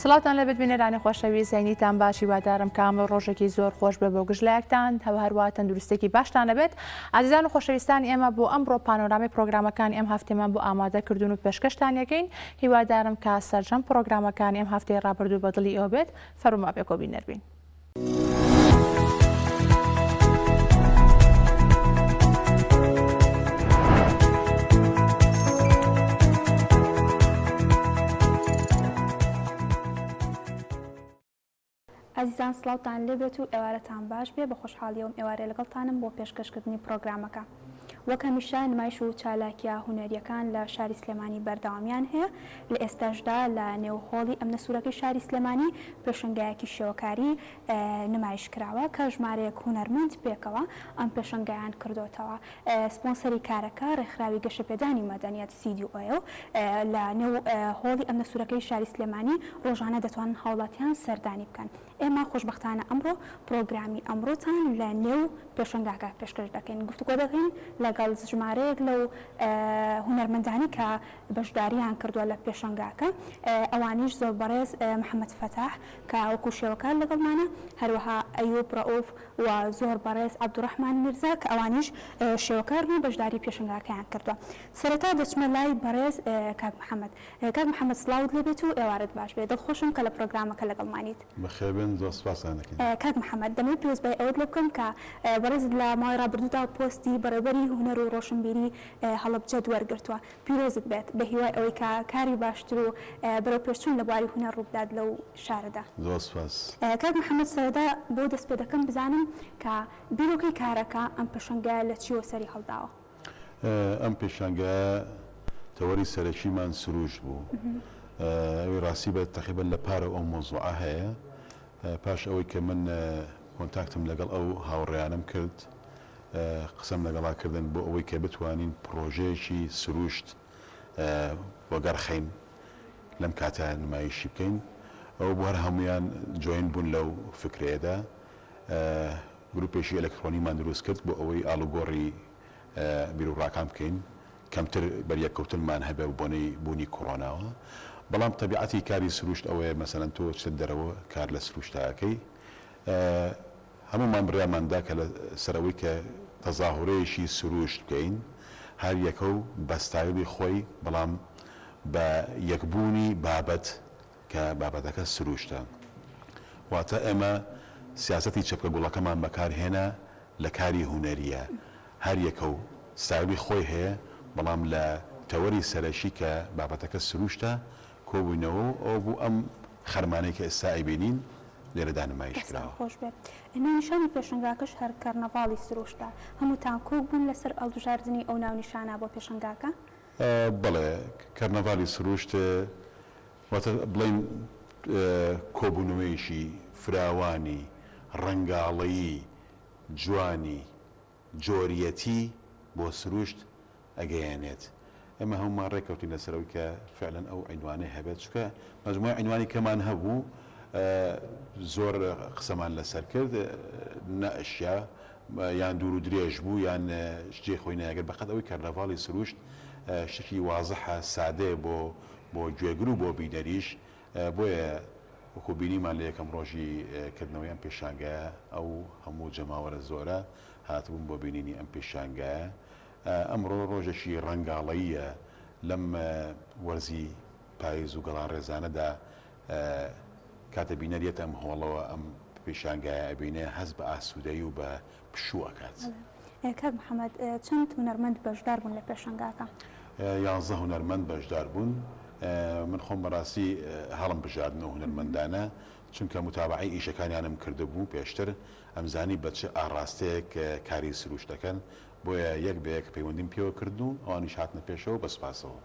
سڵاوتان لێبێت بینەرانی خۆشەویست هەینیتان باش هیوادارم کە ئەمڕۆ ڕۆژێکی زۆر خۆش بێ بۆ گشت لایەکتان هەوە هەروە تەندروستێکی باشتان هەبێت ئازیزان و خۆشەویستانی ئێمە بۆ ئەمڕۆ پانۆرامەی پرۆگرامەکانی ئەم هەفتەیەمان بۆ ئامادە کردوون و پێشکەشتان یەکەین هیوادارم کە سەرجەم پرۆگرامەکانی ئەم هەفتەی ڕابردوو بە دڵی ئێوە بێت فەرموو با پێکەوە بینەر بین. ئازیزان سڵاوتان لێبێت و ئێوارەتان باش بێ بە خۆشحاڵیەوەم ئێوارێ لەگەڵتانم بۆ پێشکەشکردنی پڕۆگرامەکە وەک هەمیشە نمایش و چالاکیە هونەریەکان لە شاری سلێمانی بەردەوامیان هەیە لە ئێستاشدا لە نێو هۆڵی ئەمنە سوورەکەی شاری سلێمانی پێشەنگایەکی شێوەکاری نمایش کراوە کە ژمارەیەک هونەرمەند پێکەوە ئەم پێشەنگایان کردۆتەوە. سپۆنسەری کارەکە ڕێکخراوی گەشەپێدانی مەدەنیەت CDO یە و لە نێو هۆڵی ئەمنە سوورەکەی شاری سلێمانی ڕۆژانە دەتوانن هاوڵاتیان سەردانی بکەن. ئێمە خۆشبەختانە ئەمڕۆ پڕۆگرامی ئەمڕۆتان لە نێو پێشەنگاکە پێشکەش دەکەین، گفتوگۆ دەکەین لەگەڵ ژمارەیەک لەو هونەرمەندانی کە بەشداریان کردووە لە پێشەنگاکە، ئەوانیش زۆر بەڕێز محەمەد فەتاح کە وەکو شێوەکار لەگەڵمانە، هەروەها ئەیوب ڕەئوف و زۆر بەڕێز عەبدولڕەحمان میرزا کە ئەوانیش شێوەکارن و بەشداری پێشەنگاکەیان کردووە. سەرەتا دەچمە لای بەڕێز کاک محەمەد. کاک محەمەد سڵاوت لێبێت و ئێوارەت باش بێت، دڵخۆشم کە لە پڕۆگرامەکە لەگەڵمانیت. بەخێربێن زۆر سوپاستان دەکەین. کاک محەمەد دەمەوێت پیرۆزبایی ئەوەت لێ بکەم کە بەڕێزت لە ماوەی ڕابردوودا پۆستی بەڕێوبەری هونەر و ڕۆشنبیری هەڵەبجەت وەرگرتووە، پیرۆزت بێت، بە هیوای ئەوەی کە کاری باشتر و بەرەوپێشچوون لە بواری هونەر ڕووبدات لەو شارەدا. زۆر سوپاس. کاک محەمەد سەرەتا بۆ دەست پێ دەکەم بزانم کە بیرۆکەی کارەکە، ئەم پێشەنگایە لە چیوە سەری هەڵداوە؟ ئەم پێشانگایە تەوەری سەرەکیمان سروشت بوو. ئەوی ڕاستی بە تەقریبەن لە پارەوە ئەو مەوزوعە هەیە. پاش ئەوەی کە من کۆنتاکتم لەگەڵ ئەو هاوڕێیانەم کرد، قسەم لەگەڵا کردن بۆ ئەوەی کە بتوانین پڕۆژەیەکی سروشت وەگەڕخەین لەم کاتە نمایشی بکەین. ئەوە بوو هەر هەموویان join بوون لەو فکرەیەدا. گروپێکی ئەلکترۆنیمان دروست کرد بۆ ئەوەی ئاڵوگۆڕی بیروڕاکان بکەین، کەمتر بەریەککەوتنمان هەبێ بە بۆنەی بوونی کۆرۆناوە. بەڵام تەبیعەتی کاری سروشت ئەوەیە مەسەلەن تۆ چتە دەرەوە کار لە سروشتا ئەکەی. هەموومان بڕیارمان دا کە لە سەر ئەوەی کە تەزاهورەیەکی سروشت بکەین، هەر یەکە و بە ستایلی خۆی بەڵام بە یەکبوونی بابەت کە بابەتەکە سروشتە. واتە ئێمە سیاسەتی چەپکە گوڵەکەمان بەکار هێنا لە کاری هونەرییە. هەر یەکە و ستایلی خۆی هەیە، بەڵام لە تەوەری سەرەکی کە بابەتەکە سروشتە کۆبووینەوە و ئەوە بوو ئەم خەرمانەی کە ئێستا ئەیبینین لێرەدا نمایش دەستتان کراوە. خۆش بێت. ناونیشانی پێشەنگاکەش هەر کەرنەڤاڵی سروشتە. هەمووتان کۆک بوون لەسەر هەڵبژاردنی ئەو ناونیشانە بۆ پێشەنگاکە؟ بەڵێ، کەرنەڤالی سروشت واتە بڵێین کۆبوونەوەیەکی فراوانی ڕەنگاڵەیی جوانی جۆریەتی بۆ سروشت ئەگەیەنێت. ئێمە هەموومان ڕێککەوتین لەسەر ئەوەی کە فعلەن ئەو عینوانەی هەبێت، چونکە مەجموعەی عینوانی کەمان هەبوو زۆر قسەمان لەسەر کرد نەئەشیا یان دوور و درێژ بوو یان جێی خۆی نایەگرت، بەقەد ئەوەی کەرنەڤاڵی سروشت شتێکی وازحە سادەیە بۆ بۆ گوێگر و بۆ بینەریش، بۆیە وەکو بینیمان لە یەکەم ڕۆژی کردنەوەی ئەم پێشانگایە ئەو هەموو جەماوەرە زۆرە هاتبوون بۆ بینینی ئەم پێشانگایە. ئەمڕۆ ڕۆژێکی ڕەنگاڵەییە لەم وەرزی پایز و گەڵاڕێزانەدا کاتێ بینەر یەتە ئەم هۆڵەوە ئەم پێشانگایە ئەبینێ هەست بە ئاسوودەیی و بە پشوو ئەکات. کاک محەمەد چەند هونەرمەند بەشدار بوون لە پێشانگاکە؟ یانزە هونەرمەند بەشدار بوون. من خۆم بەڕاستی هەڵم بژاردن ئەو هونەرمەندانە چونکە موتابەعەی ئیشەکانیانم کردبوو پێشتر ئەمزانی بە چ ئاڕاستەیەک کاری سروشت دەکەن بۆیە یەک بە یەک پەیوەندیم پێوە کردن و ئەوانیش هاتنە پێشەوە بە سوپاسەوە.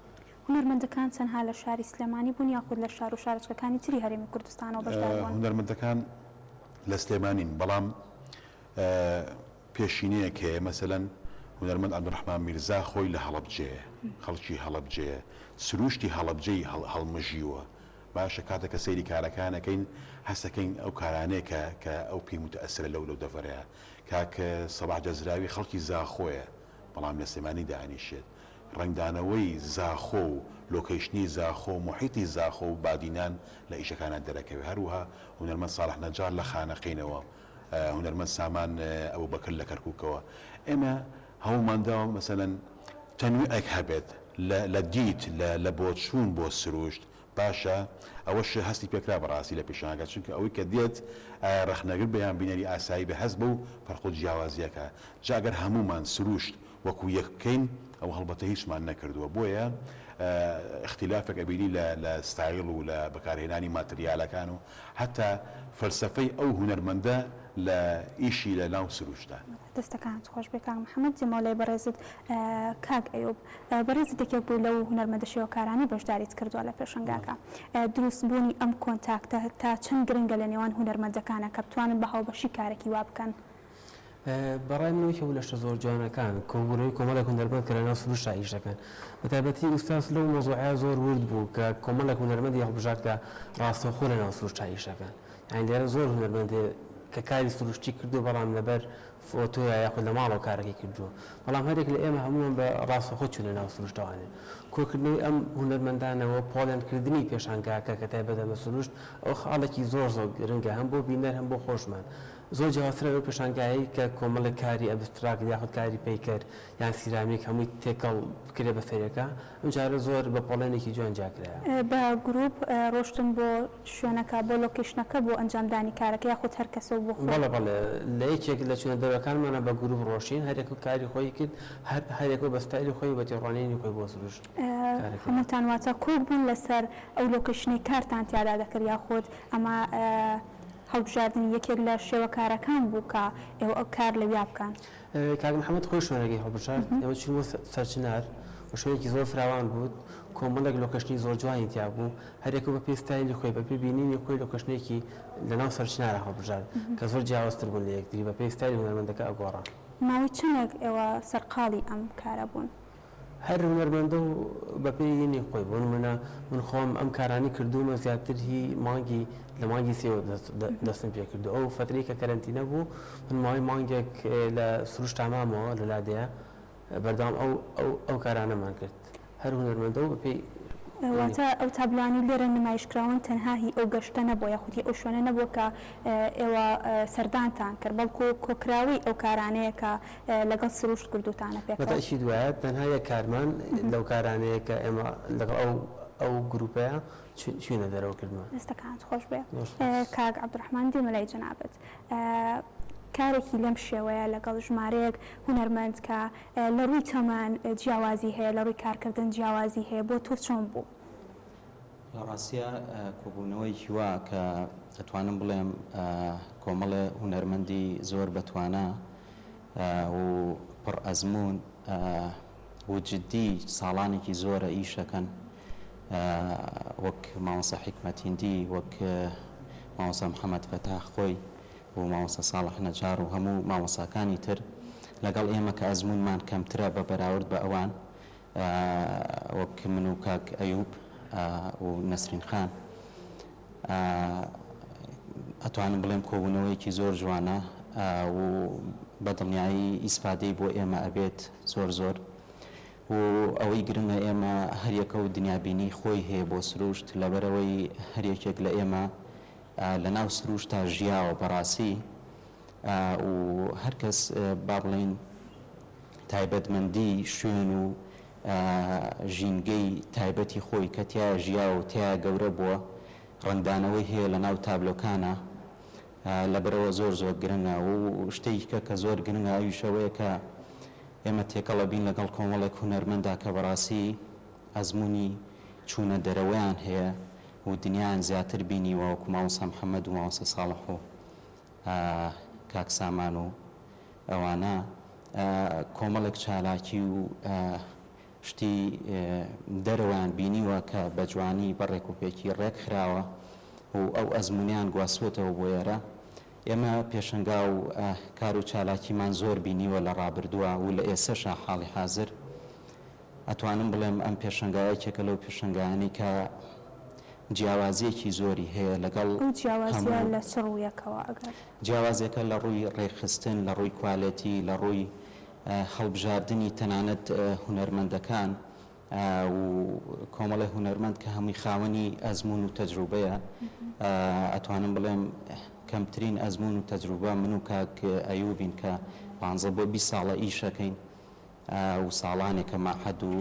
هونەرمەندەکان تەنها لە شاری سلێمانی بوون یاخود لە شار و شارۆچکەکانی تری هەرێمی کوردستانەوە بەشدار بوون؟ هونەرمەندەکان لە سلێمانین بەڵام پێشینەیەک هەیە، مەسەلەن هونەرمەند عەبدولڕەحمان میرزا خۆی لە هەڵەبجەیە، خەڵکی هەڵەبجەیە، سرووشتی هەڵەبجەی هەڵمژیوە، باشە کاتێک کە سەیری کارەکان ئەکەین هەست ئەکەین ئەو کارانەیە کە کە ئەو پێی موتەئەسرە لەو لەو دەڤەرەیە. کاک سەباح جەزراوی خەڵکی زاخۆیە بەڵام لە سلێمانی دائەنیشێت. ڕەنگدانەوەی زاخۆ و لۆکەیشنی زاخۆ و موحیتی زاخۆ و بادینان لە ئیشەکانا دەرەکەوێ. هەروەها هونەرمەند ساڵح نەجار لە خانەقینەوە، هونەرمەند سامان ئەبوبەکر لە کەرکوکەوە. ئێمە هەوڵمان داوە مەسەلەن تەنویعێک هەبێت لە لە دیت، لە لە بۆچوون بۆ سروشت، باشە ئەوەش هەستی پێکرا بەڕاستی لە پیشانگا چونکە ئەوەی کە دێت ئایا ڕەخنەگر بێ یان بینەری ئاسایی بێ هەست بەو فەرق و جیاوازییە کا جا گەر هەموومان سروشت وەکو یەک بکەین ئەوە هەڵبەتە هیچمان نەکردووە بۆیە ئیختیلافێک ئەبینی لە لە ستایڵ و لە بەکارهێنانی ماتریالەکان و هەتا فەلسەفەی ئەو هونەرمەندە لە ئیشی لە ناو سروشتا. دەستەکانت خۆش بێ کاک محمد دێمەوە لای بەڕێزت کاک ئەیوب بەڕێزت یەکێک بووی لەو هونەرمەندە شێوەکارانەی بەشداریت کردووە لە پێشەنگاکە دروست بوونی ئەم کۆنتاکتە تا چەند گرنگە لە نێوان هونەرمەندەکانە کە بتوانن بە هاوبەشی کارێکی وا بکەن؟ بەڕای من یەکێک بوو لە شتە زۆر جوانەکان کۆبوونەوەی کۆمەڵێک هونەرمەند کە لەناو سروشتا ئیش دەکەن بەتایبەتی ئوستاز لەو مەوزوعەیا زۆر ورد بوو کە کۆمەڵێک هونەرمەندی هەڵبژارد کە ڕاستەوخۆ لەناو سروشتا ئیش دەکەن یانی لێرە زۆر هونەرمەند هەیە کە کاری سروشتی کردووە بەڵام لەبەر فۆتۆیا یاخود لە ماڵەوە کارەکەی کردووە بەڵام هەرێک لە ئێمە هەموومان بە ڕاستەوخۆ چوونە ناو سروشتەوانێ کۆکردنەوەی ئەم هونەرمەندانەوە پۆڵێن کردنی پێشانگاکە کە تایبەتە بە سروشت ئەو خاڵێکی زۆر زۆر گرنگە هەم بۆ بینەر هەم بۆ خۆشمان زۆر جیاوازترە لەو پێشانگایەی کە کۆمەڵێک کاری abstract یاخود کاری پەیکەر یان سیرامیک هەمووی تێکەڵ بکرێ بەسەر یەکا، ئەم جارە زۆر بە پۆڵێنێکی جوان جیا کرایە. بە گروپ ڕۆشتن بۆ شوێنەکە، بۆ location ەکە بۆ ئەنجامدانی کارەکە یاخود هەر کەسە و بۆ خۆی؟ بەڵێ بەڵێ، لە یەکێک لە چوونە دەرەوەکانمانا بە گروپ ڕۆشتین، هەر یەکەو کاری خۆی کرد، هەر هەر یەکەو بە ستایلی خۆی و بە تێڕوانینی خۆی بۆ سروشت کارەکەی کرد. هەمووتان واتە کۆک بوون لەسەر ئەو location ەی کارتان تیادا دەکرد یاخود ئەمە هەڵبژاردنی یەکێک لە شێوەکارەکان بوو کە ئێوە کار لەویا بکەن؟ کاک محەمەد خۆی شوێنەکەی هەڵبژارد، ئێمە چووین بۆ سەرچنار و شوێنێکی زۆر فراوان بوو، کۆمەڵێک location ی زۆر جوانی تیا بوو، هەریەکەو بەپێی ستایلی خۆی، بەپێی بینینی خۆی location ێکی لەناو سەرچنارا هەڵبژارد کە زۆر جیاوازتر بوون لە یەکتری، بەپێی ستایلی هونەرمەندەکە ئەگۆڕا. ماوەی چەندێک ئێوە سەرقاڵی ئەم کارە بوون؟ هەر هونەرمەندە و بەپێی ینی خۆی، بۆ نموونە من خۆم ئەم کارانەی کردوومە زیاتر هی مانگی لە مانگی سێوە دەستم پێ کردووە، ئەو فەترەی کە کەرەنتینە بوو من ماوەی مانگێک لە سروشتا مامەوە لە لادێیە بەردەوام ئەو ئەو ئەو کارانەمان کرد هەر هونەرمەندە و بەپێی واتە ئەو تابلۆانەی لێرە نمایش کراون تەنها هی ئەو گەشتە نەبووە یاخود هی ئەو شوێنە نەبووە کە ئێوە سەردانتان کرد بەڵکو کۆکراوەی ئەو کارانەیە کە لەگەڵ سروشت کردووتانە پێکەوە. بەتەئکید وایە، تەنها یەک کارمان لەو کارانەیە کە ئێمە لەگەڵ ئەو ئەو گروپەیە چوینە دەرەوە کردمان. دەستەکانت خۆش بێ زۆر سوپاس. کاک عەبدولڕەحمان دێمە لای جەنابت کارێکی لەم شێوەیە لەگەڵ ژمارەیەک هونەرمەند کە لە ڕووی تەمەن جیاوازی هەیە لە ڕووی کارکردن جیاوازی هەیە بۆ تۆ چۆن بوو؟ لە ڕاستیا کۆبوونەوەیەکی وا کە ئەتوانم بڵێم کۆمەڵێ هونەرمەندی زۆر بەتوانا و پڕ ئەزموون و جدی ساڵانێکی زۆرە ئیشەکەن وەک مامۆستا حیکمەت هیندی وەک مامۆستا محەمەد فەتاح خۆی و مامۆستا ساڵح نەجاڕ و هەموو مامۆستاکانی تر لەگەڵ ئێمە کە ئەزموونمان کەمترە بە بەراورد بە ئەوان وەک من و کاک ئەیوب و نەسرین خان ئەتوانم بڵێم کۆبوونەوەیەکی زۆر جوانە و بە دڵنیایی ئیسفادەی بۆ ئێمە ئەبێت زۆر زۆر و ئەوەی گرنگە ئێمە هەریەکە و دنیابینی خۆی هەیە بۆ سروشت لەبەرەوەی هەریەکێک لە ئێمە لە ناو سروشتا ژیاوە بەڕاستی و هەرکەس با بڵێین تایبەتمەندی شوێن و ژینگەی تایبەتی خۆی کە تیایا ژیاوە و تیایا گەورە بووە ڕەنگدانەوەی هەیە لە ناو تابلۆکانا لەبەرئەوە زۆر زۆر گرنگە و شتێکی کە کە زۆر گرنگە ئەویش ئەوەیە کە ئێمە تێکەڵ ئەبین لەگەڵ کۆمەڵێک هونەرمەندا کە بەڕاستی ئەزموونی چوونە دەرەوەیان هەیە و دنیایان زیاتر بینیوە وەکو مامۆستا محەمەد و مامۆستا ساڵح و کاک سامان و ئەوانە کۆمەڵێک چالاکی و شتی دەرەوەیان بینیوە کە بە جوانی بە ڕێکوپێکی ڕێک خراوە و ئەو ئەزموونەیان گواستووەتەوە بۆ ئێرە. ئێمە پێشەنگا و کار و چالاکیمان زۆر بینیوە لە ڕابردووە و لە ئێسەشا حاڵی حازر ئەتوانم بڵێم ئەم پێشەنگایە یەکێکە لەو پێشەنگایانەی کە جیاوازییەکی زۆری هەیە لەگەڵ ئەو جیاوازییە هەموو لە چ ڕوویەکەوە ئەگەر؟ جیاوازییەکە لە ڕووی ڕێکخستن، لە ڕووی کوالێتی، لە ڕووی. هەڵبژاردنی تەنانەت هونەرمەندەکان و کۆمەڵێ هونەرمەند کە هەمووی خاوەنی ئەزموون و تەجروبەیە ئەتوانم بڵێم کەمترین ئەزموون و تەجروبە من و کاک ئەیوبین کە پانزە بۆ 20 ساڵە ئیشەکەین و ساڵانێکە مەعهەد و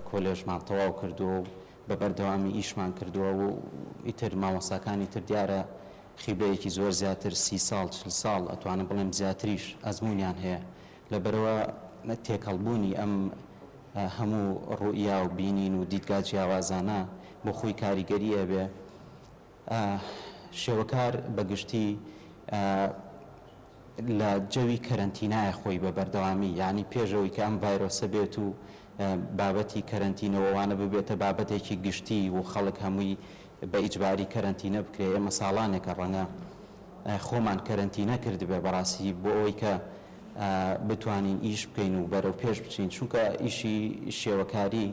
کۆلێژمان تەواو کردووە و بە بەردەوامی ئیشمان کردووە و ئیتر مامۆستاکانی تر دیارە خیبرەیەکی زۆر زیاتر سی ساڵ چل ساڵ ئەتوانم بڵێم زیاتریش ئەزموونیان هەیە لەبەرئەوە تێکەڵبوونی ئەم هەموو ڕوئیا و بینین و دیدگا جیاوازانە بۆ خۆی کاریگەری ئەبێ. شێوەکار بە گشتی لە جەوی کەرەنتینایە خۆی بە بەردەوامی یانی پێش ئەوەی کە ئەم ڤایرۆسە بێت و بابەتی کەرەنتینە و ئەوانە ببێتە بابەتێکی گشتی و خەڵک هەمووی بە ئیجباری کەرەنتینە بکرێ ئێمە ساڵانێکە ڕەنگە خۆمان کەرەنتینە کردبێ بەڕاستی بۆ ئەوەی کە بتوانین ئیش بکەین و بەرەو پێش بچین چونکە ئیشی شێوەکاری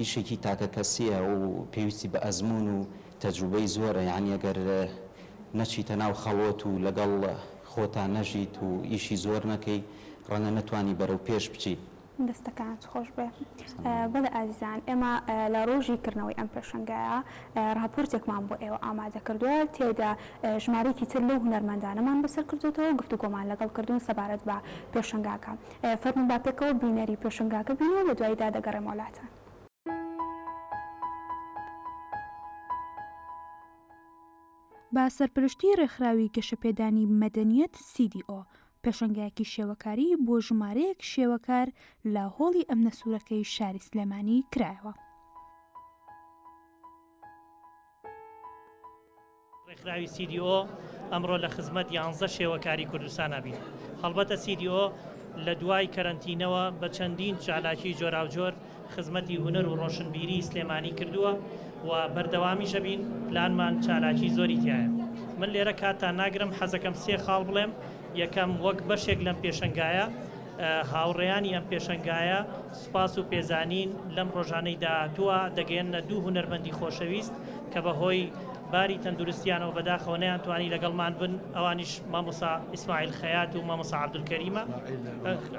ئیشێکی تاکەکەسییە و پێویستی بە ئەزموون و تەجروبەی زۆرە یانی ئەگەر نەچیتە ناو خەڵوەت و لەگەڵ خۆتا نەژیت و ئیشی زۆر نەکەی ڕەنگە نەتوانی بەرەو پێش بچی. دەستەکانت خۆش بێ. بەڵێ ئازیزان ئێمە لە ڕۆژی کردنەوەی ئەم پێشەنگایە ڕاپۆرتێکمان بۆ ئێوە ئامادە کردووە تێیدا ژمارەیەکی تر لەو هونەرمەندانەمان بەسەر کردۆتەوە و گفتوگۆمان لەگەڵ کردوون سەبارەت بە پێشەنگاکە. فەرموون با پێکەوە بینەری پێشەنگاکە بین و لە دواییدا دەگەڕێمەوە لاتان. بە سەرپەرشتی ڕێکخراوی گەشەپێدانی مەدەنیەت CDO، پێشەنگایەکی شێوەکاری بۆ ژمارەیەک شێوەکار لە هۆڵی ئەمنە سوورەکەی شاری سلێمانی کرایەوە. ڕێکخراوی CDO ئەمڕۆ لە خزمەت یانزە شێوەکاری کوردستانا بین. هەڵبەتە CDO لە دوای کەرەنتینەوە بە چەندین چالاکی جۆراوجۆر خزمەتی هونەر و ڕۆشنبیری سلێمانی کردووە و بەردەوامیش ئەبین، پلانمان چالاکی زۆری تیایە. من لێرە کاتتان ناگرم، حەزەکەم سێ خاڵ بڵێم، یەکەم، وەک بەشێک لەم پێشەنگایە، هاوڕێیانی ئەم پێشەنگایە سوپاس و پێزانین لەم ڕۆژانەی داهاتووە دەگەیەننە دوو هونەرمەندی خۆشەویست کە بە هۆی باری تەندروستیانەوە بەداخەوە نەیانتوانی لەگەڵمان بن، ئەوانیش مامۆستا ئیسماعیل خەیات و مامۆستا عەبدولکەریمە،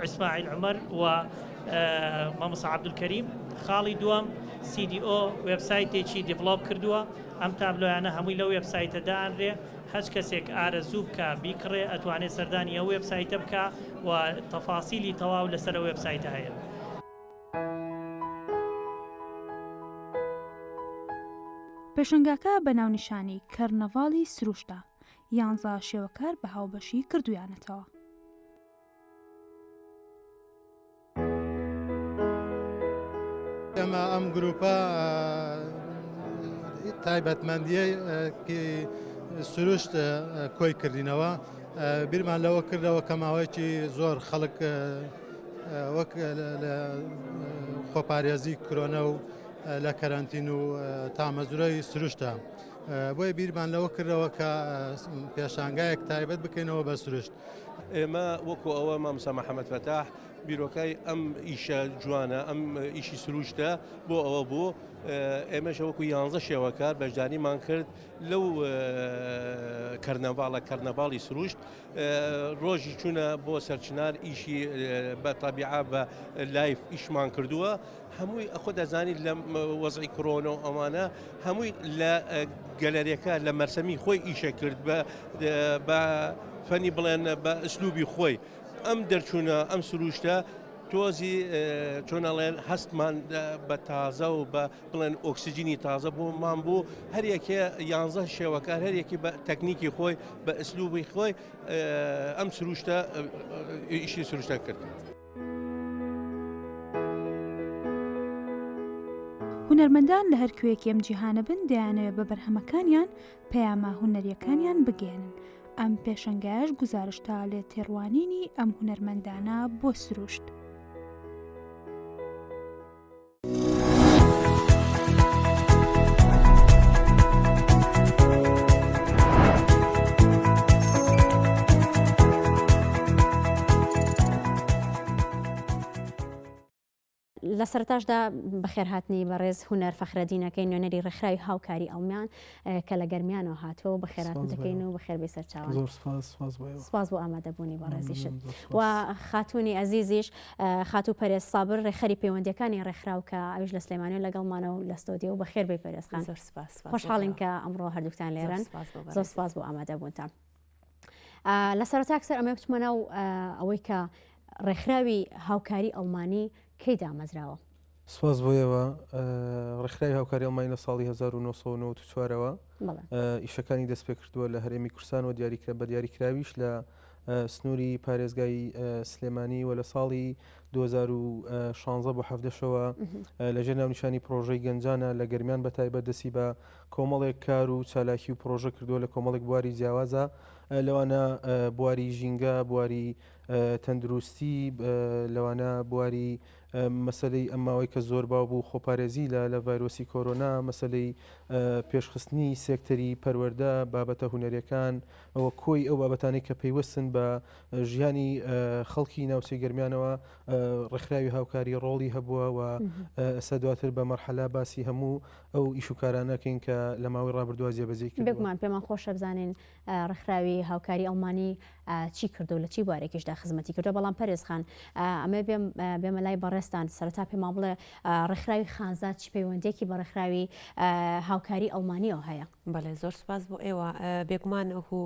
ئیسماعیل عومەر و مامۆستا عەبدولکەریم. خاڵی دووەم، CDO وێبسایتێکی develop کردووە، ئەم تابلۆیانە هەمووی لەو وێبسایتە دائەنرێ، هەچ کەسێک ئارەزوو بکا بیکڕێ ئەتوانێ سەردانی ئەو وێبسایتە بکا و تەفاسیلی تەواو لەسەر ئەو وێبسایتە هەیە. پێشەنگاکە بە ناونیشانی، کەرنەڤاڵی سروشتە، یانزە شێوەکار بە هاوبەشی کردوویانەتەوە. ئێمە ئەم گروپە تایبەتمەندیی سروشت کۆی کردینەوە بیرمان لەوە کردەوە کە ماوەیەکی زۆر خەڵک وەک لە خۆپارێزی کرۆنە و لە کەرەنتین و تامەزرۆی سروشتە بۆیە بیرمان لەوە کردەوە کە پێشانگایەک تایبەت بکەینەوە بە سروشت. ئێمە وەکو ئەوە مامۆستا محەمەد فەتاح بیرۆکای ئەم ئیشە جوانە ئەم ئیشی سروشتە بۆ ئەوە بوو ئێمەش وەکو یانزە شێوەکار بەشداریمان کرد لەو کەرنەڤاڵە کەرنەڤاڵی سروشت ڕۆژی چوونە بۆ سەرچنار ئیشی بە تەبیعە بە live ئیشمان کردووە هەمووی ئەخۆ دەزانی لە وەزعی کرۆنە و ئەوانە هەمووی لە گەلەرێکە لە مەرسەمی خۆی ئیشە کرد بە بە فەنی بڵێن بە ئسلوبی خۆی ئەم دەرچوونە ئەم سروشتە تۆزی چۆنەڵێن هەستمان بە تازە و بە بڵێن ئۆکسجینی تازە بۆمان بوو هەریەکێ یانزە شێوەکار هەریەکی بە تەکنیکی خۆی بە ئسلوبی خۆی ئەم سروشتە ئیشی سروشتە کرد. هونەرمەندان لە هەر کوێیەکی ئەم جیهانە بن دەیانەوێت بە بەرهەمەکانیان پەیامە هونەرییەکانیان بگەیەنن، ئەم پێشەنگایەش گوزارشتە لە تێڕوانینی ئەم هونەرمەندانە بۆ سروشت. لە سەرەتاشدا بەخێرهاتنی بەڕێز هونەر فەخرەدینەکەی نوێنەری ڕێکخراوی هاوکاری ئەڵمیان کە لە گەرمیانەوە هاتووە و بەخێراتن دەکەین و بەخێر بێی سەرچاوان. زۆر سپاس، سپاس بۆ ئێوە. سپاس بۆ ئامادەبوونی بەڕێزیشت. و خاتوونی ئەزیزیش خاتوو پەرێز سابر ڕێکخەری پەیوەندییەکانی ڕێکخراو کە ئەویش لە سلێمانیەوە لەگەڵمانە و لە ستۆدیۆ و بەخێر بێی پەرێز خان. زۆر سپاس. خۆشحاڵین کە ئەمڕۆ هەردووکتان لێرەن. زۆر سپاس بۆ ئامادەبوونتان. لە سەرەتا سەر ئەمە بچمە ناو ئەوەی کە ڕێکخراوی هاوکاری ئەڵمانی کەی دامەزراوە؟ سپاس بۆ ئێوە. ڕێکخراوی هاوکاری ئەڵمانی لە ساڵی 1994ەوە ئیشەکانی دەست پێ کردووە لە هەرێمی کوردستان و دیاریکرا بە دیاریکراویش لە سنووری پارێزگای سلێمانی و لە ساڵی 2016 بۆ حەڤدەشەوە لەژێر ناونیشانی پرۆژەی گەنجانە لە گەرمیان بە تایبەت دەستی بە کۆمەڵێک کار و چالاکی و پرۆژە کردووە لە کۆمەڵێک بواری جیاوازە لەوانە بواری ژینگە، بواری تەندروستی، لەوانە بواری مەسەلەی ئەم ماوەی کە زۆر باو بوو خۆپارێزی لە لە ڤایرۆسی کۆرۆنا، مەسەلەی پێشخستنی سێکتەری پەروەردە، بابەتە هونەریەکان، ئەوە کۆی ئەو بابەتانەی کە پەیوەستن بە ژیانی خەڵکی ناوچەی گەرمیانەوە ڕێکخراوی هاوکاری ڕۆڵی هەبووە و ئێستا دواتر بە مەرحەلە باسی هەموو ئەو ئیش و کارانە کەین کە لە ماوەی ڕابردووە جێبەجێی کردووە. بێگومان پێمان خۆشە بزانین ڕێکخراوی هاوکاری ئەڵمانی چی کردو لە چی بوارێکیشدا خزمەتی کردو بەڵام پەرێز خان ئەمە بێم بێمە لای بەڕێزتان سەرەتا پێمان بڵێ ڕێکخراوی خانزاد چی پەیوەندیەکی بە ڕێکخراوی هاوکاری ئەڵمانیەوە هەیە؟ بەڵێ زۆر سوپاس بۆ ئێوە بێگومان وەکو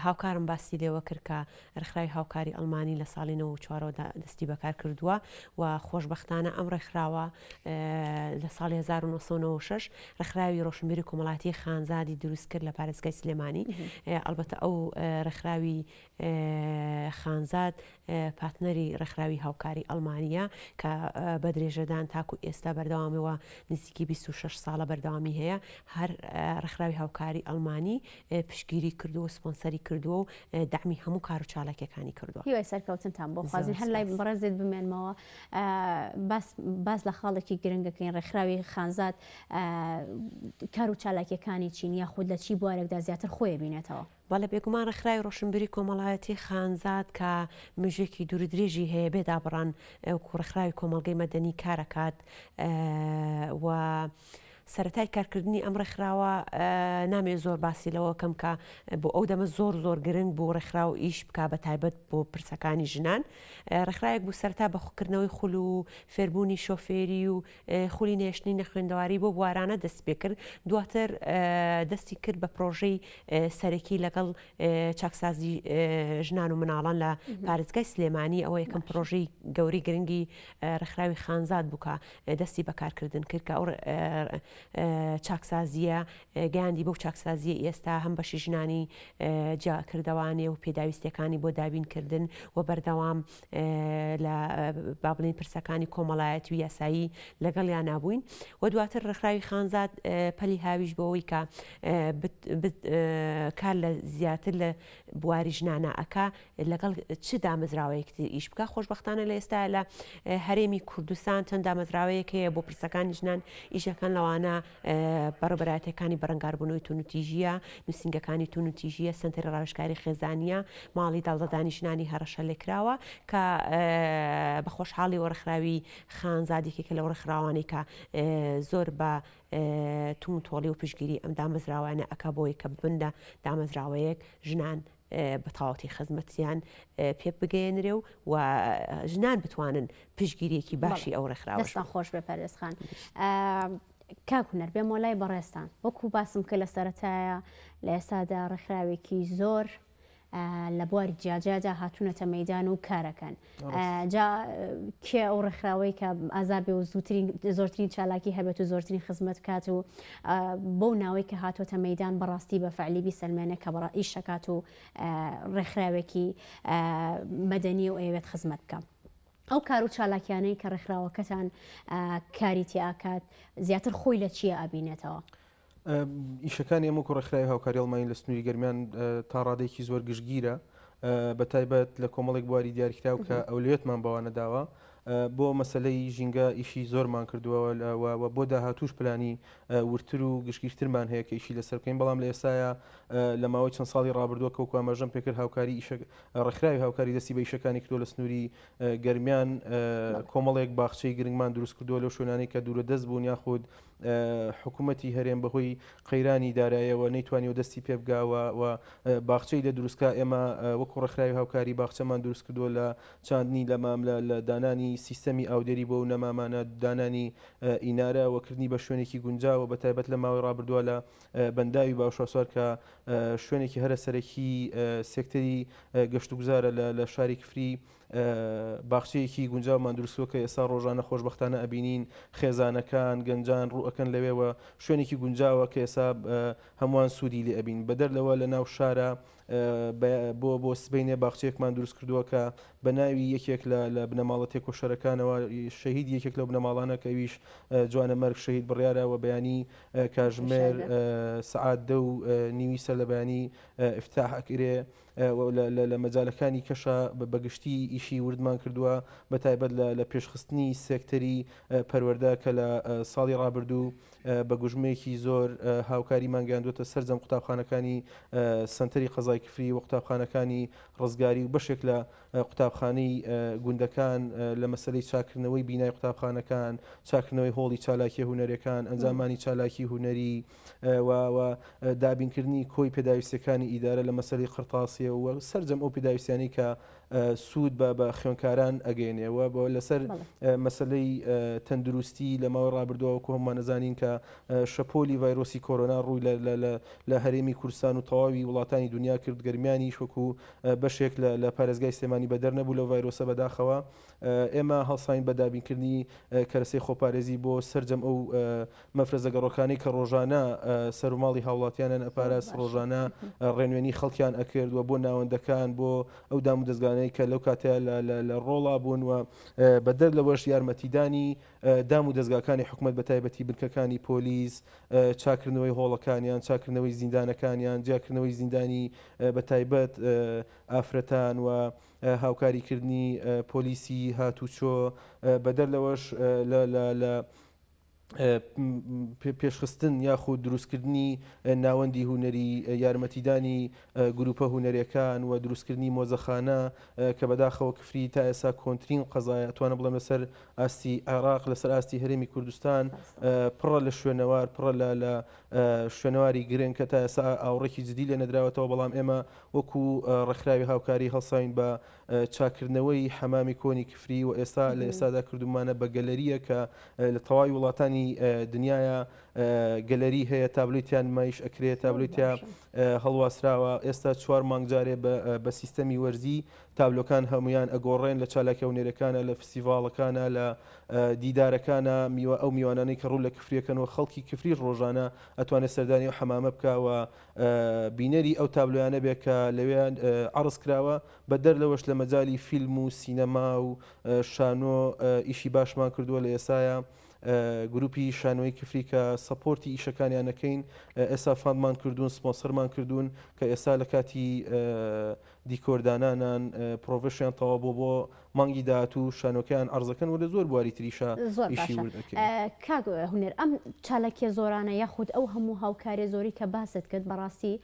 هاوکارم باسی لێوە کرد کە ڕێکخراوی هاوکاری ئەڵمانی لە ساڵی 94ەوە دەستی بەکار کردووە و خۆشبەختانە ئەم ڕێکخراوە لە ساڵی 1996 ڕێکخراوی ڕۆشنبیری کۆمەڵاتی خانزادی دروست کرد لە پارێزگای سلێمانی ئەلبەتە ئەو ڕێکخراوی خانزاد پارتنەری ڕێکخراوی هاوکاری ئەڵمانیە کە بە درێژەدان تاکو ئێستا بەردەوامەوە نزیکی 26 ساڵە بەردەوامی هەیە هەر ڕێکخراوی هاوکاری ئەڵمانی پشتگیری کردووە سپۆنسەری کردووە و دەعمی هەموو کار و چالاکیەکانی کردووە. هیوای سەرکەوتنتان بۆ خوازین هەر لای بەڕێزت بمێنمەوە باس باس لە خاڵێکی گرنگەکەین ڕێکخراوی خانزاد کار و چالاکیەکانی چین یاخود لە چی بوارێکدا زیاتر خۆی بینێتەوە؟ بەڵێ بێگومان ڕێکخراوی ڕۆشنبیری کۆمەڵایەتی خانزاد کە مێژوویەکی دوورودرێژی هەیە بێ دابڕان وەکو ڕێکخراوی کۆمەڵگەی مەدەنی کارەکات و سەرەتای کارکردنی ئەم ڕێکخراوە نامەوێت زۆر باسی لەوە کەم کە بۆ ئەو دەمە زۆر زۆر گرنگ بوو ڕێکخراو ئیش بکا بە تایبەت بۆ پرسەکانی ژنان ڕێکخراوێک بوو سەرتا بە خوکردنەوەی خول و فێربوونی شۆفێری و خولی نێشتنی نەخوێندەواری بۆ بوارانە دەست پێ کرد دواتر دەستی کرد بە پرۆژەی سەرەکی لەگەڵ چاکسازی ژنان و مناڵان لە پارێزگای سلێمانی ئەوە یەکەم پرۆژەی گەورەی گرنگی ڕێکخراوی خانزاد بوو کە دەستی بە کارکردن کرد کە ئەو چاکسازییە گەیاندی بەو چاکسازییە ئێستا هەم بەشی ژنانی جیاکردەوانێ و پێداویستیەکانی بۆ دابین کردن و بەردەوام لە با بڵێین پرسەکانی کۆمەڵایەتی و یاسایی لەگەڵیان نابووین و دواتر ڕێکخراوی خانزاد پەلی هاویش بۆەوەی کە کار لە زیاتر لە بواری ژنانە ئەکا لەگەڵ چ دامەزراوەیەکی تر ئیش بکا، خۆشبەختانە لە ئێستا لە هەرێمی کوردستان چەند دامەزراوەیەک هەیە بۆ پرسەکانی ژنان ئیشەکەن لەوانە بەڕێوەبەرایەتیەکانی بەرەنگاربوونەوەی توندوتیژییە، نووسینگەکانی توندوتیژییە، سەنتەری ڕاوێژکاری خێزانییە، ماڵی داڵدەدانی ژنانی هەڕەشە لێکراوە کە بە خۆشحاڵیەوە ڕێکخراوی خانزاد یەکێکە لەو ڕێکخراوانەی کە زۆر بە توندوتۆڵی و پشتگیری ئەم دامەزراوانە ئەکا بۆی کە ببن لە دامەزراوەیەک ژنان بە تەواوەتی خزمەتیان پێ بگەیەنرێ و و ژنان بتوانن پشتگیریەکی باشی ئەو ڕێکخراوەش دەستان خۆش بێ پەروێز خان. کاک هونەر بێمەوە لای بەڕێزتان وەکو باسم کرد لە سەرەتایە لە ئێستادا ڕێکخراوێکی زۆر لە بواری جیاجیادا هاتوونەتە مەدان و کارەکەن جا کێ ئەو ڕێکخراوەی کە ئازا بێ و زووترین زۆرترین چالاکی هەبێت و زۆرترین خزمەت بکات و بەو ناوەی کە هاتۆتە مەدان بەڕاستی بە فعلی بیسەلمێنێ کە بەڕا ئیش ئەکات و ڕێکخراوێکی مەدەنی و ئەیەوێت خزمەت بکە. ئەو کار و چالاکیانەی کە ڕێکخراوەکەتان کاری تێئاکات زیاتر خۆی لە چییە ئەبینێتەوە؟ ئیشەکانی ئێمە وەکو ڕێکخراوی هاوکاری ئەڵمانی لە سنووری گەرمیان تا ڕادەیەکی زۆر گشتگیرە بە تایبەت لە کۆمەڵێک بواری دیاریکراو کە ئەولەویەتمان بەوانە داوە. بۆ مەسەلەی ژینگە ئیشی زۆرمان کردووە و بۆ داهاتووش پلانی وردتر و گشتگیرترمان هەیە کە ئیشی لەسەر بکەین، بەڵام لە ئێستایا لە ماوەی چەند ساڵی ڕابردووە کە وەکو ئاماژەم پێکرد هاوکاری ئیشە ڕێکخراوی هاوکاری دەستی بە ئیشەکانی کردووە لە سنووری گەرمیان کۆمەڵێک باخچەی گرنگمان دروست کردووە لەو شوێنانەی کە دوورە دەست بوون یاخود حکوومەتی هەرێم بەهۆی قەیرانی دارایەوە نەیتوانیوە دەستی پێ بگا و باخچەی لێ دروستکا ئێمە وەکو ڕێکخراوی هاوکاری باخچەمان دروست کردووە لە چاندنی لەمام لە لە دانانی سیستەمی ئاودێری بۆ ئەو نەمامانە دانانی ئینارە و کردنی بە شوێنێکی گونجاوە بە تایبەت لە ماوەی ڕابردووە لە بەنداوی باوشاسوار کە شوێنێکی هەرە سەرەکی سێکتەری گەشتوگوزارە لە شاری کفری باخچەیەکی گونجاومان دروستوە کە ئێستا ڕۆژانە خۆشبەختانە ئەبینین خێزانەکان گەنجان ڕوو ئەکەن لەوێوە شوێنێکی گونجاوە کە ئێستا هەمووان سوودی لێ ئەبین بەدەر لەوە لە ناو شارە بۆ بۆ سبەینێ باخچەیەکمان دروست کردووە کە بە ناوی یەکێک لە لە بنەماڵە تێکۆشەرەکانەوە شەهید یەکێک لەو بنەماڵانە کە ئەویش جوانە مەرگ شەهید بڕیارە و بەیانی کاژمێر سەعات دە و نیوی سەر لە بەیانی ئیفتاح ئەکرێ لە مەجالەکانی کەشا بە گشتی ئیشی وردمان کردووە بە تایبەت لە پێشخستنی سێکتەری پەروەردە کە لە ساڵی ڕابردوو بە گوژمەیەکی زۆر هاوکاریمان گەیاندووەتە سەرجەم قوتابخانەکانی سەنتەری قەزای کفری و قوتابخانەکانی ڕزگاری و بەشێک لە قوتابخانەی گوندەکان لە مەسەلەی چاککردنەوەی بینای قوتابخانەکان، چاککردنەوەی هۆڵی چالاکیە هونەریەکان، ئەنجامانی چالاکی هونەری و و دابینکردنی کۆی پێداویستیەکانی ئیدارە لە مەسەلەی قرتاسیە و سەرجەم ئەو پێداویستیانەی کە سوود بە بە خوێندکاران ئەگەیەنێ و بۆ لەسەر مەسەلەی تەندروستی لە ماوەی ڕابردووە وەکو هەموومان ئەزانین کە شەپۆلی ڤایرۆسی کۆرۆنا ڕووی لە لە لە لە هەرێمی کوردستان و تەواوی وڵاتانی دنیا کرد گەرمیانیش وەکو بەشێک لە لە پارێزگای سلێمانی بەدەر نەبوو لەو ڤایرۆسە بەداخەوە ئێمە هەڵساین بە دابینکردنی کەرەسەی خۆپارێزی بۆ سەرجەم ئەو مەفرەزە گەڕۆکانەی کە ڕۆژانە سەروماڵی هاوڵاتیانیان ئەپاراست، ڕۆژانە ڕێنوێنی خەڵکیان ئەکرد و بۆ ناوەندەکان، بۆ ئەو دامودەزگانەی کە لەو کاتەیا لە ڕۆڵا بوون و بەدەر لەوەش یارمەتیدانی دام و دەزگاکانی حکومەت بە تایبەتی بنکەکانی پۆلیس، چاککردنەوەی هۆڵەکانیان، چاککردنەوەی زیندانەکانیان، جیاکردنەوەی زیندانی بە تایبەت ئافرەتان و هاوکاریکردنی پۆلیسی هاتوچۆ، بەدەر لەوەش لە پێشخستن یاخود دروستکردنی ناوەندی هونەری، یارمەتیدانی گروپە هونەریەکان و دروستکردنی مۆزەخانە کە بەداخەوە کفری تا ئێستا کۆنترین قەزایە ئەتوانم بڵێم لەسەر ئاستی عێراق لەسەر ئاستی هەرێمی کوردستان پڕە لە شوێنەوار پڕە لە لە شوێنەواری گرنگ کە تا ئێستا ئاوڕێکی جدی لێ نەدراوەتەوە بەڵام ئێمە وەکو ڕێکخراوی هاوکاری هەڵساوین بە چاککردنەوەی حەمامی کۆنی کفری و ئێستا لە ئێستادا کردومانە بە گەلەرییە کە لە تەواوی وڵاتانی دنیایا گەلەری هەیە تابلۆی تیا نمایش ئەکرێ تابلۆی تیا هەڵواسراوە ئێستا چوار مانگ جارێ بە سیستەمی وەرزی تابلۆکان هەمویان ئەگۆڕێن لە چالاکیە هونەریەکانە لە فستیڤاڵەکانە لە دیدارەکانە میوە ئەو میوانانەی کە ڕوو لە کفریەکەن و خەڵکی کفری ڕۆژانە ئەتوانێت سەردانی ئەو حەمامە بکا و بینەری ئەو تابلۆیانە بێ کە لەوێ عەڕز کراوە، بەدەر لەوەش لە مەجالی فیلم و سینەما و شانۆ ئیشی باشمان کردووە لە ئێسایا گروپی شانۆیی کفری کە support ی ئیشەکانیان ئەکەین ئێستا fund مان کردوون سپۆنسەرمان کردوون کە ئێستا لە کاتی دیکۆردانانان پرۆڤەشیان تەواو بۆ بۆ مانگی داهاتوو شانۆکەیان عەرزەکەن و لە زۆر بواری تریشا زۆر ئیشی باشە ورد ئەکەین. کاک هونەر ئەم چالاکیە زۆرانە یاخود ئەو هەموو هاوکاریە زۆری کە باست کرد بەڕاستی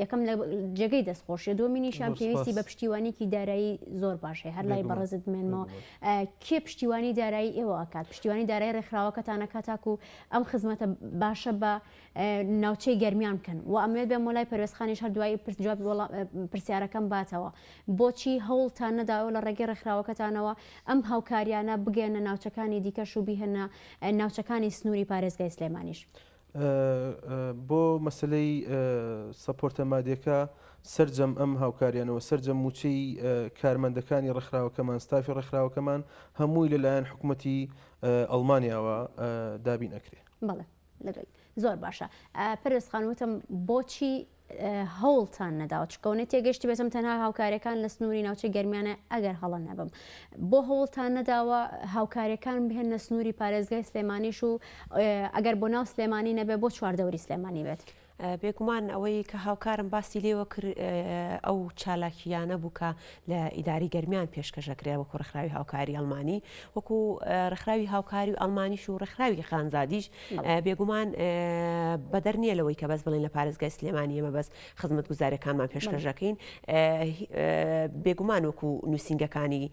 یەکەم لە جێگەی دەست خۆشیە دووەمینیشیان زۆر پێویستی سپاس. بە پشتیوانیکی دارایی زۆر باش هەیە هەر لای بێگومان بەڕێزت بمێنمەوە بێگومان. کێ پشتیوانی دارایی ئێوە ئەکات پشتیوانی دارایی ڕێکخراوەکەتان ئەکات تاکو ئەم خزمەتە باشە بە ناوچەی گەرمیان بکەن و ئەمەوێت بێمەوە لای پەروێز خانیش هەر دوایی پرس جوابی وەڵام پرسیارەکەم باتەوە بۆچی هەوڵتان نەداوە لە ڕێگەی ڕێکخراوەکەتانەوە ئەم هاوکاریانە بگەیەنە ناوچەکانی دیکەش و بیهێنە ناوچەکانی سنووری پارێزگای سلێمانیش؟ بۆ مەسەلەی support ە مادیەکە سەرجەم ئەم هاوکاریانەوە سەرجەم مووچەی کارمەندەکانی ڕێکخراوەکەمان ستافی ڕێکخراوەکەمان هەمووی لەلایەن حکومەتی ئەڵمانیاوە دابین ئەکرێ. بەڵێ لەگەڵ زۆر باشە پەروێز خان وتم بۆچی هەوڵتان نەداوە چکەونە تێگەشتی بێتم تەنها هاوکاریەکان لە سنووری ناوچەی گەرمیانە ئەگەر هەڵە نەبم بۆ هەوڵتان نەداوە هاوکاریەکان بهێنە سنووری پارێزگای سلێمانیش و ئەگەر بۆ ناو سلێمانی نەبێ بۆ چواردەوری سلێمانی بێت. بێگومان ئەوەی کە هاوکارم باسی لێوە کرد ئەو چالاکییانە بوو کە لە ئیداری گەرمیان پێشکەش ئەکرێ وەکو ڕێکخراوی هاوکاری ئەڵمانی وەکو ڕێکخراوی هاوکاری و ئەڵمانیش و ڕێکخراوی خانزادیش بێگومان بەدەر نییە لەوەی کە بەس بڵێن لە پارێزگای سلێمانی ئێمە بەس خزمەتگوزاریەکانمان پێشکەش دەکەین بێگومان وەکو نووسینگەکانی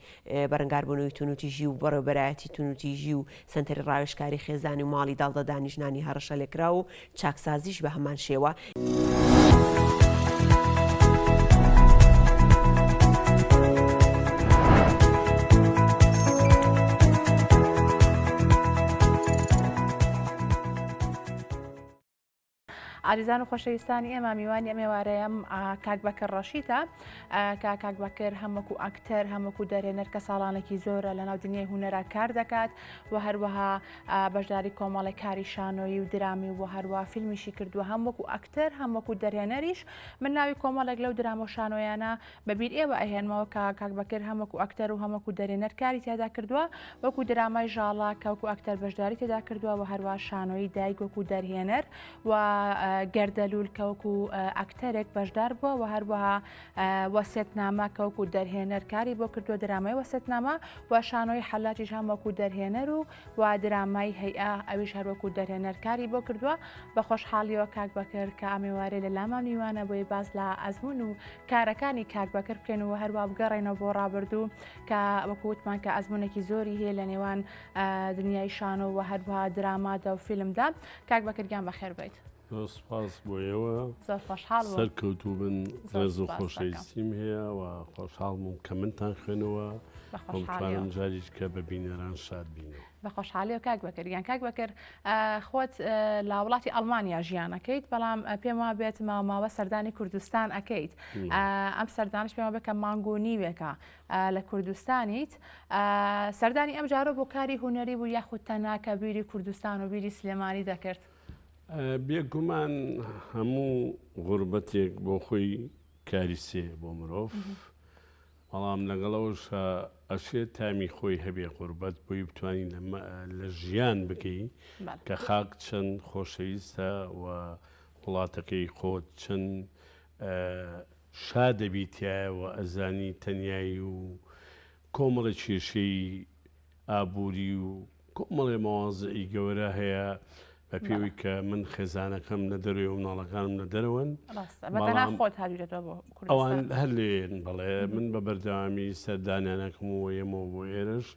بەرەنگاربوونەوەی توندوتیژی و بەڕێوەبەرایەتی توندوتیژی و سەنتەری ڕاوێژکاری خێزانی و ماڵی داڵدەدانی ژنانی هەڕەشەلێکراو و چاکسازیش بە هەمان شێوە. ئازیزان و خۆشەویستانی ئێمە میوانی ئەم ئێوارەیەم کاک بەکر ڕەشیدە کە کاک بەکر هەم وەکو ئەکتەر هەم وەکو دەرهێنەر کە ساڵانێکی زۆرە لەناو دنیای هونەرا کار دەکات و هەروەها بەشداری کۆمەڵێک کاری شانۆیی و درامی و هەروە فیلمیشی کردووە هەم وەکو ئەکتەر هەم وەکو دەرهێنەریش من ناوی کۆمەڵێک لەو دراما و شانۆیانە بە بیر ئێوە ئەهێنمەوە کە کاک بەکر هەم وەکو ئەکتەر و هەم وەکو دەرهێنەر کاری تیادا کردووە وەکو درامای ژاڵە کە وەکو ئەکتەر بەشداری تێدا کردووە و هەروە شانۆیی دایک وەکو دەرهێنەر و گەردەلوول کە وەکو ئەکتەرێک بەشدار بووە و هەروەها وەسێتنامە کە وەکو دەرهێنەر کاری بۆ کردووە درامای وەسێتنامە و شانۆی حەلاجیش هەم وەکو دەرهێنەر و و درامای هەیئە ئەویش هەر وەکو دەرهێنەر کاری بۆ کردووە بە خۆشحاڵیەوە کاک بەکر کە ئەمێوارەی لە لامان میوانە بۆی باس لە ئەزموون و کارەکانی کاک بەکر بکەین و هەروا بگەڕێنەوە بۆ ڕابردوو کە وەکو وتمان کە ئەزموونێکی زۆری هەیە لە نێوان دنیای شانۆ و هەروەها درامادا و فیلمدا کاک بەکر گیان بەخێر بێیت. زۆر سوپاس بۆ ئێوە. زۆر خۆشحاڵ بووم. سەرکەوتوو بن. ڕێز و خۆشەویستیم هەیە و خۆشحاڵ بووم کە منتان خوێنەوە و بتوانم جاریش کە بە بینەران شاد بینەوە. بە خۆشحاڵیەوە کاک بەکر گیان. کاک بەکر خۆت لە وڵاتی ئەڵمانیا ژیان ئەکەیت بەڵام پێم وابێت ماوە ماوە سەردانی کوردستان ئەکەیت ئەم سەردانش پێم وابێت کە مانگ و نیوێکە لە کوردستانیت سەردانی ئەم جارە بۆ کاری هونەری بوو یاخود تەنها کە بیری کوردستان و بیری سلێمانی دەکرد؟ بێگومان هەموو غوربەتێک بۆ خۆی کاریسەیە بۆ مرۆڤ، بەڵام لەگەڵ ئەوەشا ئەشێ تامی خۆی هەبێ غوربەت بۆی بتوانی لە ژیان بگەی کە خاک چەند خۆشەویستە و وڵاتەکەی خۆت چەند شاد دەبی تیایە و ئەزانی تەنیایی و کۆمەڵێ کێشەی ئابووری و کۆمەڵێ مەوازعی گەورە هەیە بە پێوی کە من خێزانەکەم لە دەروێ و مناڵەکانم لە دەرەوەن ئەوان هەر لێن بەڵێ من بە بەردەوامی سەردانیانەکەم و یەمەوە بۆ ئێرەش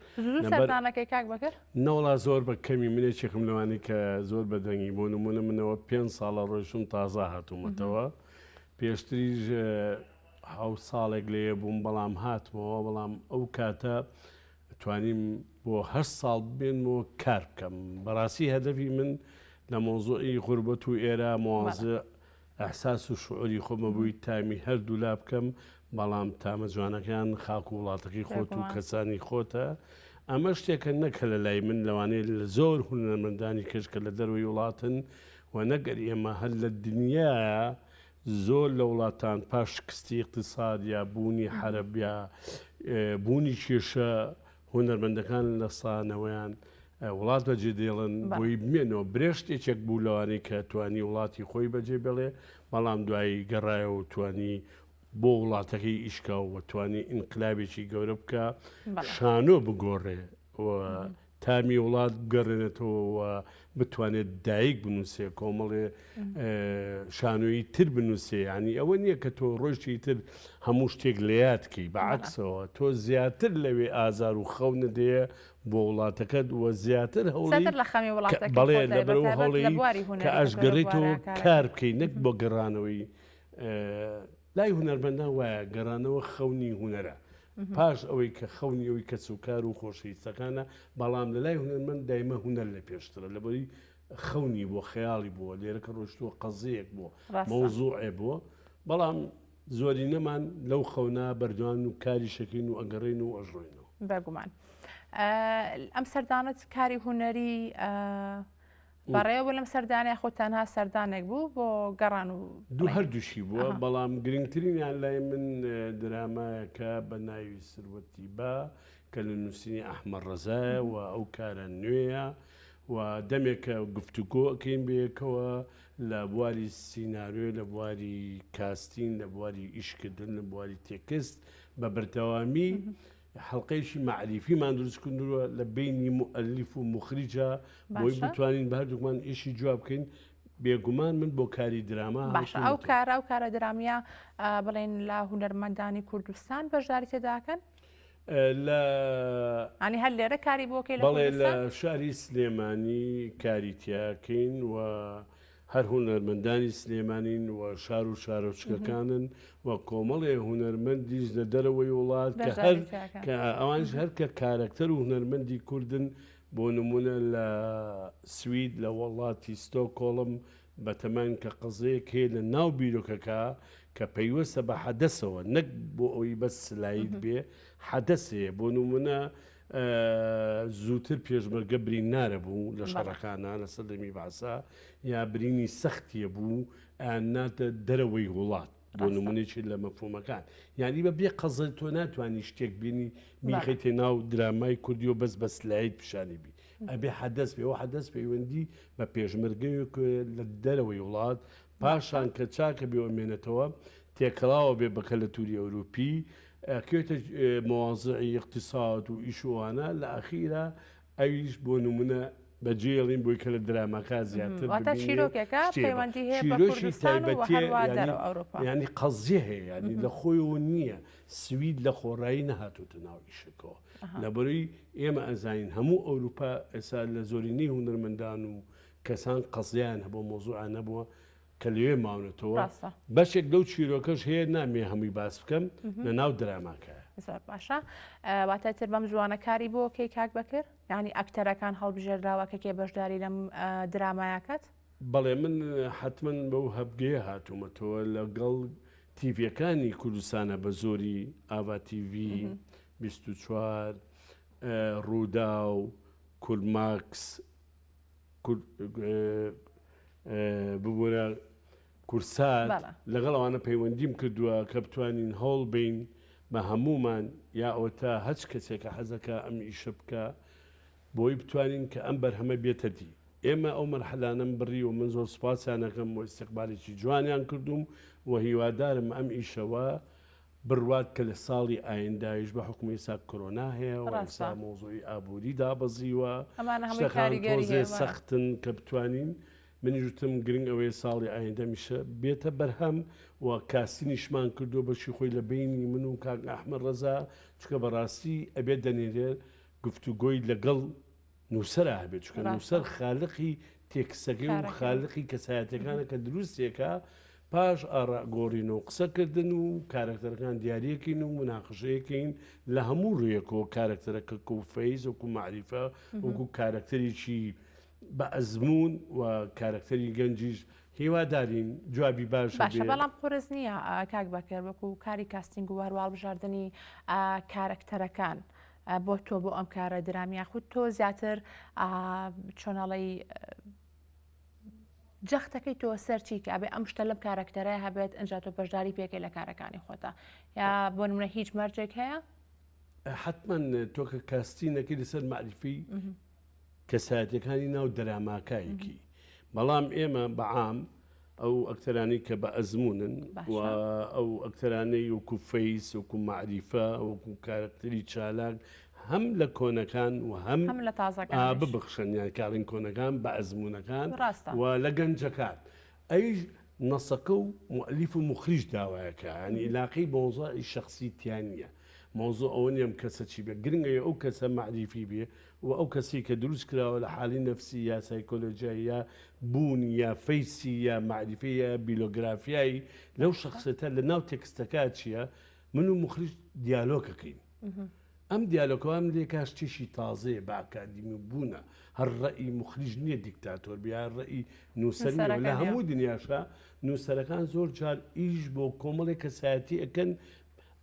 سەردانەکەی کاک بەکر نەوەڵا زۆر بە کەمی من یەکێکم لەوانەی کە زۆر بە دەنگی بۆ نمونە منەوە پێ ساڵە ڕۆیشتم تازە هاتوومەتەوە پێشتریش حەوت ساڵێک لێ بووم بەڵام هاتمەوە بەڵام ئەو کاتە توانیم بۆ هەشت ساڵ بمێنمەوە کار بکەم بەڕاستی هەدەفی من لە مەوزوعی غوربەت و ئێرە مواضع ئەحساس و شعوری خۆمە بووی تامی هەردوو لا بکەم بەڵام تامە جوانەکان خاک و وڵاتەکەی خۆت و کەسانی خۆتە ئەمە شتێکە نەکە لە لای من لەوانەیە لە زۆر هونەرمەندانی کەش کە لە دەروی وڵاتن و نەگەر ئێمە هەر لە دنیاە زۆر لە وڵاتان پاش شکستی ئیقتیساد یا بوونی حەرب یا بوونی کێشە هونەرمەندەکان لە سانەوەیان وڵات بەجێ دێڵن بۆی بمێنەوە برێشت یەکێک بوو لەوانەی کە توانی وڵاتی خۆی بەجێ بێڵێ بەڵام دوایی گەڕایەوە توانی بۆ وڵاتەکەی ئیشکا و توانی ئینقلابێکی گەورە بکە شانۆ بگۆڕێ و تامی وڵات بگەڕێنێتەوە و بتوانێت دایک بنووسێ کۆمەڵێ شانۆیی تر بنووسێ ینی ئەوە نییە کە تۆ ڕۆشتی تر هەموو شتێک لە یاد کەی بە عکسەوە تۆ زیاتر لەوێ ئازار و خەونە دێ بۆ وڵاتەکەت و زیاتر هەوڵی لە خەمی وڵاتەکە بەڵێ لەبەرەوە هەوڵی کە ئەشگەڕێتەوە کار بکەی نەک بۆ گەڕانەوەی لای هونەرمەندان وایە گەڕانەوە خەونی هونەرە پاش ئەوەی کە خەونی ئەوی کەسوکار و خۆشەویستەکانە، بەڵام لە لای هونەرمەند دایمە هونەر لە پێشترە، لەبەری خەونی بووە، خەیاڵی بووە، لێرە کە ڕۆیشتووە قەزیەک بووە، مەوزوعێ بووە، بەڵام زۆرینەمان لەو خەونە بەردەوامین و کاریشەکەین و ئەگەڕێین و ئەژڕۆینەوە. بێگومان ئەم سەردانەت کاری هونەری بەڕێوە لەم سەردانە یاخود تەنها سەردانێک بوو بۆ گەڕان و دوو هەردووشی بووە بەڵام گرنگترینیان لای من درامایەکە بە ناوی سروەتی با کە لە نووسینی ئەحمەد ڕەزایە و ئەو کارە نوێیە و. و دەمێکە گفتوگۆ ئەکەین بەیەکەوە لە بواری سیناریۆ، لە بواری کاستین، لە بواری ئیشکردن، لە بواری تێکست بە بەردەوامی حەڵقەیەکی مەعریفیمان دروست کردووە لە بینی موئەلیف و موخریجا بۆی بتوانین بە هەردووکمان ئیشی جواب بکەین بێگومان من بۆ کاری دراما باشە ئەو کارە ئەو کارە درامیە بڵێن لە هونەرمەندانی کوردستان بەشداری تێداکەن لە ینی هەر لێرە کاری بۆکەی لە بەڵێ لە شاری سلێمانی کاری تیاکەین و هەر هونەرمەندانی سلێمانین و شار و شارۆچکەکانن و کۆمەڵێ هونەرمەندیش لە دەرەوەی وڵات کە هەر کە ئەوانش هەر کە کارەکتەر و هونەرمەندی کوردن بۆ نمونە لە سوید لە وڵاتی ستۆکۆڵم بەتەمان کە قەزەیەک هەیە لە ناو بیرۆکەکە کە پەیوەستە بە حەدەسەوە نەک بۆ ئەوەی بەس سلاید بێ حەدەس هەیە بۆ نمونە زووتر پێشمەرگە برینارە بوو لە شەڕەکانە لە سەردەمی بەعسا یا برینی سەختیە بوو ناتە دەرەوەی وڵات بۆ نمونێکی لە مەفهومەکان یعنی بە بێ قەزە تۆ ناتوانانی شتێک بینی میخەیتێ ناو درامای کوردی و بەس بە سلاید پیشانی بی ئەبێ حەدەس بێ و حەدەس پەیوەندی بە پێشمەرگەیەک لە دەرەوەی وڵات پاشان کە چاکە بێ ئەمێنێتەوە تێکەڵاوە بێ بە کەلەتوری ئەوروپی ئەکەوێتە مەوازعی اقتصاد و ئیش و ئەوانە لە ئەخیرا ئەویش بۆ نمونە بەجێڵین بۆی کە لە دراماکە زیاتر واتە ببینێ چیرۆکێکە شتێ بە پەیوەندی هەیە بە چیرۆکی کوردستان و تایبەتیە هەروە یانی دەرەوە ئەوروپا یانی قەزیە هەیە یانی لە خۆیەوە نییە سوید لە خۆڕایی نەهاتووتە ناو ئیشەکەوە لەبەرەی ئێمە ئەزانین هەموو ئەوروپا ئێستا لە زۆرینەی هونەرمەندان و کەسان قەزیان هەبوو مۆزوعیان هەبووە کە لەوێ ماونەتەوە ڕاستە. بەشێک لەو چیرۆکەش هەیە نامەوێ هەمووی باس بکەم لە ناو دراماکایە. زۆر باشە واتە تر بەم زوانە کاری بۆ کەی کاک بەکر یانی ئەکتەرەکان هەڵبژێردراوە کە کێ بەشداری لەم درامایە کات؟ بەڵێ من حەتمەن بەو هەبگەیە هاتوومەتەوە لەگەڵ تیڤیەکانی کوردستانە بە زۆری ئاڤا تیڤی، 24، ڕووداو، کوردماکس، ببورە کورسات لەگەڵ ئەوانە پەیوەندیم کردووە کە بتوانین هەوڵ بین بە هەمومان یا ئەوەتا هەچ کەسێکە حەزەکە ئەم ئیشە بکە بۆی بتوانین کە ئەم بەرهەمە بێتە دی ئێمە ئەو مەرحەلانەم بڕی و من زۆر سوپاسیانەکەم و ئیستیقبالێکی جوانیان کردوم و هیوادارم ئەم ئیشەوە بڕوات کە لە ساڵی ئایندایش بە حوکمی ئێستا کۆرۆنا هەیە و ڕاستە. ئێستا مەوزوعی ئابووری دابەزیوە ئەمانە هەمووی شتەکان کاریگەری تۆزێ هەیە بەڵێ. سەختن کە بتوانین منیش وتم گرنگ ئەوەیە ساڵی ئایندە ئەمیشە بێتە بەرهەم و کاستینیشمان کردووە بەشی خۆی لە بەینی من و کاک ئەحمەد ڕەزا چونکە بەڕاستی ئەبێت دەنێرێ گفتوگۆی لەگەڵ نووسەرا هەبێت چونکە ڕاستە. نووسەر خالقی تێکستەکەی و کارەکەیە. خالقی کەسایەتیەکانە کە دروستێکە پاش ئاڕا گۆڕین و قسەکردن و کارەکتەرەکان دیاریەکەین و موناقشەیەکەین لە هەموو ڕوویەکەوە کارەکتەرەکە کو فەیز وەکو مەعریفە وەکو کارەکتەرێکی بە ئەزموون و کارەکتەری گەنجیش هیوادارین جوابی باش باشە هەبێ. بەڵام قورس نییە کاک بەکر وەکو کاری کاستینگ و هەروە هەڵبژاردنی کارەکتەرەکان بۆ تۆ بۆ ئەم کارە درام یاخود تۆ زیاتر چۆنەڵی جەختەکەی تۆ سەر چی کە ئەبێ ئەم شتە لەم کارەکتەرە هەبێت ئەجا تۆ بەشداری پێکەی لە کارەکانی خۆتا یا بۆ نمونە هیچ مەرجێک هەیە؟ حتمما تۆ کە کاستینەکەی لەسەر مەعریفی کەسایەتیەکانی ناو دەراماکایەکی بەڵام ئێمە بەعام ئەو ئەکتەرانی کە بە ئەزمونن و ئەو ئەکتەرانەی وەکو فەیس وەکو مەعریفە وەکو کارەکتەری چالاک هەم لە کۆنەکان و هەم لە تازەکان ببخشن یان کارین کۆنەکان بە ئەزمونەکان و لە گەنجەکان ئەویش نەسەکە و موئەلیف و موخریج داوایەکە یانی ئیلاقەی مەوزوعی شەخسی تیا نییە مەوزوع ئەوە نییە ئەم کەسە چی بێ گرنگ ئەوەیە ئەو کەسە مەعریفی بێ و ئەو کەسی کە دروست کراوە لە حالی نەفسی یا سایکۆلۆژیای یا بوونی یا فەیسی یا مەعریفی یا بیلۆگرافیای لەو شەخسێتە لە ناو تێکستەکە چییە من و موخریج دیالۆکەکەین ئەم دیالۆکە وام لێکا شتێکی تازەیە بە ئەکادیمی بوونە هەر ڕەئی موخریج نییە دیکتاتۆر بێ یا ڕەئی نووسەر نییە لە هەموو دنیاشا نووسەرەکان زۆر جار ئیش بۆ کۆمەڵێک کەسایەتی ئەکەن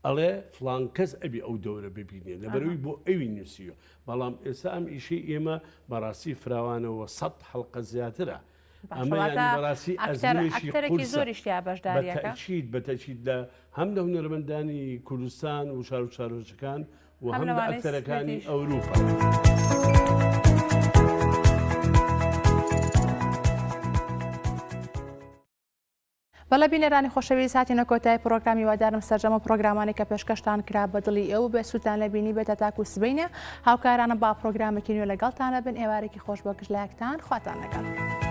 ئەڵێ فڵان کەس ئەبی ئەو دەورە ببینێ لەبەرەوەی بۆ ئەوی نووسیوە بەڵام ئێستا ئەم ئیشەی ئێمە بەڕاستی فراوانەوە سەد حەڵقە زیاترە ئەمە یانی بەڕاستی ئەزموونێکی قورسە بە تەئکید بە تەئکید لە هەم لە هونەرمەندانی کوردستان و شار و شارۆچکەکان و هەم لە ئەکتەرەکانی ئەوروپا. بەڵێ بینەرانی خۆشەویست هاتینە کۆتایی پڕۆگرام هیوادارم سەرجەم ئەو پڕۆگرامانەی کە پێشکەشتان کرا بە دڵی ئێوە بێت سوودتان لێ بینی بێت هەتاکو سبەینێ هاوکارانم با پڕۆگرامێکی نوێ لەگەڵتان ئەبن ئێوارێکی خۆش بۆ گشت لایەکتان خواتان لەگەڵ.